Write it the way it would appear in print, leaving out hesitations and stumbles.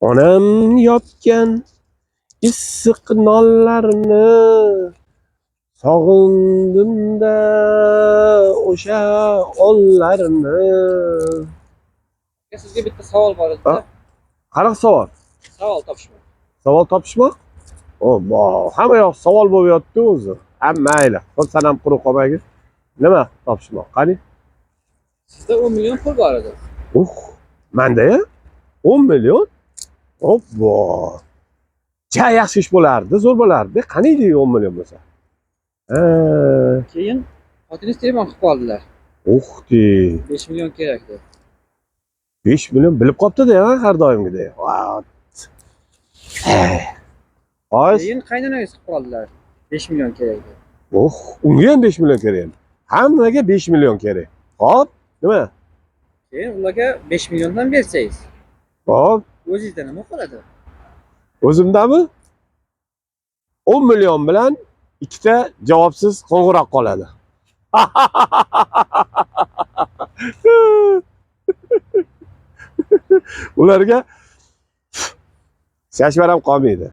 Onam yopgan issiq nonlarni sog'indimda o'sha onlarni. Aka, sizga bitta savol bor edi. Ha? Qanaqa savol? Savol topishmoq. Savol topishmoq? O, hamma yoq savol bo'lib yotdi o'zi. Ha, mayli. Xo'p, san ham quruq qolmagin. Nima topishmoq? Qani? Sizda 10 million pul bor edi. Manda-ya? 10 million? Obbo. Ja yaxshi ish bo'lardi, zo'r bo'lardi. Qaniydi 10 million bo'lsa? Ha, Keyin xotiningiz telefon qilib qoldilar. Uxti. 5 million kerak deb. 5 million bilib qolibdi-da, har doimgidek. What? Xo'sh. Keyin qaynonangiz qilib qoldilar. 5 million kerak deb. Oh, unga ham 5 million kerak. Hammaga 5 million kerak. Xo'p, nima? Keyin ularga 5 milliondan bersangiz, Xo'p, o'zingizda nima qoladi? O'zimdami? 10 million bilan ikkita javobsiz qo'ng'iroq qoladi. Ularga shashvar ham qolmaydi.